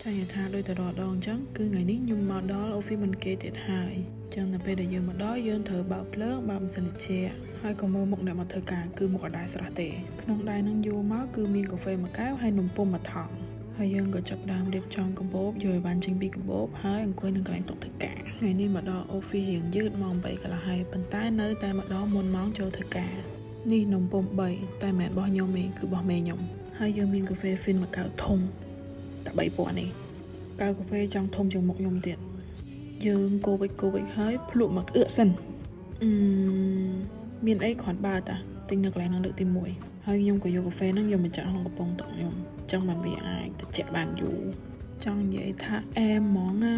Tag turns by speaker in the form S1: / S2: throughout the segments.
S1: ចង់និយាយថាដូចតែរាល់ដងអញ្ចឹងគឺថ្ងៃនេះខ្ញុំមកដល់ office មុនគេទៀតហើយអញ្ចឹងនៅពេលដែលយើងមកដល់យើងត្រូវបើកភ្លើងបើកម៉ាស៊ីនត្រជាក់ហើយក៏មើលមុខអ្នកមកធ្វើការគឺមុខអត់ដែរស្រស់ទេក្នុងដៃនឹងយកមកគឺមានកាហ្វេមួយកែវហើយនំពុម្ពមួយថង់ហើយយើងក៏ចាប់ផ្ដើមរៀបចំកាបូបយកឲ្យបានចេញពីកាបូបហើយអង្គុយនៅកន្លែងតុធ្វើការថ្ងៃនេះមកដល់ office រៀងយឺតម៉ោង8កន្លះហើយប៉ុន្តែនៅតែមកដល់មុនម៉ោងចូលធ្វើការនេះនំពុម្ព3តែមិនមែនរបស់ខ្ញុំទេគឺរបស់មេខ្ញុំហើយយើងមានកាហ្វេ Phin មួយកែវធំតែ3000នេះកែវកាហ្វេចង់ធំជាងមុខខ្ញុំទៀតយើងកូវិចកូវិចហើយភ្លក់មកអឿកសិនអឺមានអីគ្រាន់បើតាទិញនៅកន្លែងហ្នឹងលើកទី1ហើយខ្ញុំក៏យកកាហ្វេហ្នឹងយកមកចាក់ក្នុងកំប៉ុងទឹកខ្ញុំចង់បានវាអាចត្រជាក់បានយូរចង់និយាយថាអែមហ្មងណា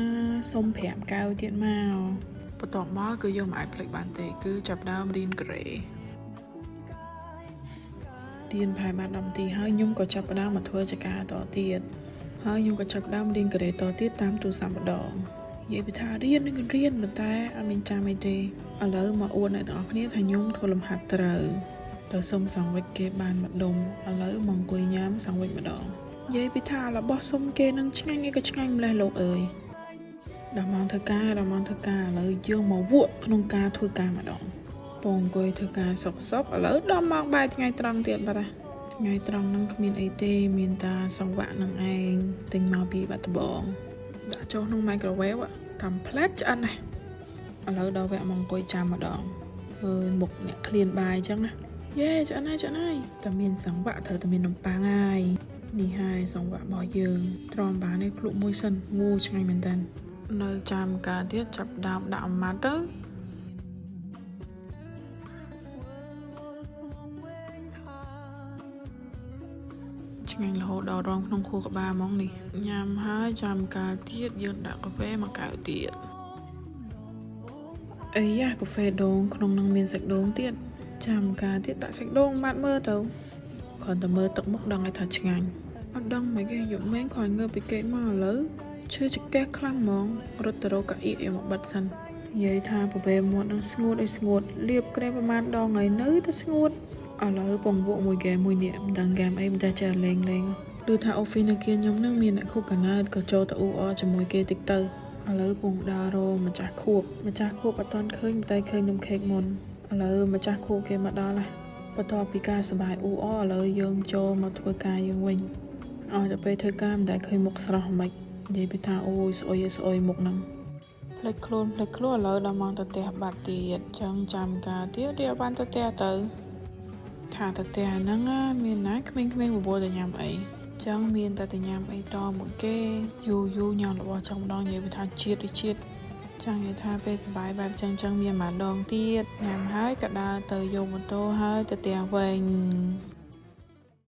S1: សុំ5កែវទៀតមកបន្ទាប់មកគឺយើងមិនអាចភ្លេចបានទេគឺចាប់ដើមរៀនការ៉េរៀនប្រហែលបាន10នាទីហើយខ្ញុំក៏ចាប់ផ្ដើមមកធ្វើចការតទៀតហើយខ្ញុំក៏ចាប់ផ្ដើមរៀនការ៉េតទៀតតាមទូរស័ព្ទម្ដងនិយាយពីថារៀននឹងរៀនប៉ុន្តែអត់មានចាំអីទេឥឡូវមកអួតអ្នកទាំងអស់គ្នាថាខ្ញុំធ្វើលំហាត់ត្រូវទៅសុំសង្វិចគេបានម្ដុំឥឡូវមកអង្គុយញ៉ាំសង្វិចម្ដងនិយាយពីថារបស់សុំគេនឹងឆ្ងាញ់អីក៏ឆ្ងាញ់ម្លេះលោកអើយដល់ម៉ោងធ្វើការដល់ម៉ោងធ្វើការឥឡូវយើងមកវក់ក្នុងការធ្វើការម្ដងពងអង្គុយធ្វើការសុកសុកឥឡូវដល់ម៉ោងបាយថ្ងៃត្រង់ទៀតបាត់ហើយថ្ងៃត្រង់នឹងគ្មានអីទេមានតាសង្វាក់នឹងឯងទិញមកពីបាត់ដំបងដាក់ចូលក្នុង microwave តាមផ្លែតឆ្អិនណាស់ឥឡូវដល់វគ្គមកអង្គុយចាំម្ដងអើយមុខអ្នកឃ្លានបាយអញ្ចឹងណាយេឆ្អិនហើយឆ្អិនហើយតែមានសង្វាក់ត្រូវតែមាននំប៉័ងហើយនេះហើយសង្វាក់របស់យើងទ្រាំបាននេះភ្លក់មួយសិនងូឆ្ងាញ់មែនតើនៅចាំការទៀតចាប់ដើមដាក់អាម៉ាត់ទៅឆ្ងាញ់រហូតដល់រងក្នុងខួរក្បាលហ្មងនេះញ៉ាំហើយចាំកាលទៀតយើងដាក់កាហ្វេមួយកែវទៀតអីយ៉ាកាហ្វេដូងក្នុងនឹងមានសាច់ដូងទៀតចាំកាលទៀតដាក់សាច់ដូងបាត់មើលទៅគ្រាន់តែមើលទឹកមុខដឹងឲ្យថាឆ្ងាញ់អត់ដឹងមិនគេយកមែនគ្រាន់ងើបពីគេមកឥឡូវឈឺចង្កេះខ្លាំងហ្មងរត់ទៅរកកាអៀកយកមកបិទសិននិយាយថាប្រវេមាត់នឹងស្ងួតឲ្យស្ងួតលាបក្រែមប្រហែលដងហើយនៅតែស្ងួតឥឡូវពងវក់មួយហ្គេមមួយនេះមិនដឹងហ្គេមអីមិនតែចេះលេងលេងឮថា office នៅគៀនខ្ញុំនឹងមានអ្នកខួបកណើតក៏ចូលទៅអ៊ូអរជាមួយគេតិចទៅឥឡូវពងដើររម្ចាស់ខួបម្ចាស់ខួបអត់ទាន់ឃើញតែឃើញនំខេកមុនឥឡូវម្ចាស់ខួបគេមកដល់ហើយបន្ទាប់ពីការសប្បាយអ៊ូអរឥឡូវយើងចូលមកធ្វើការយើងវិញឲ្យតែពេលធ្វើការមិនដែលឃើញមុខស្រស់មិននិយាយពីថាអូយស្អុយស្អុយមុខហ្នឹងភ្លេចខ្លួនភ្លេចខ្លួនឥឡូវដល់ម៉ោងទៅផ្ទះបាត់ទៀតចឹងចាំការទៀតរៀបបានទៅផ្ទះទៅថាទៅផ្ទះហ្នឹងណាមានណាក្មេងៗបបួលទៅញ៉ាំអីចឹងមានតែទៅញ៉ាំអីតមួយគេយូរយូរញ៉ាំរបស់ចង់ម្ដងនិយាយពីថាជាតិដូចជាតិចង់និយាយថាពេលសប្បាយបែបចឹងចឹងមានម្ដងទៀតញ៉ាំហើយក៏ដើរទៅយកម៉ូតូហើយទៅផ្ទះវិញ។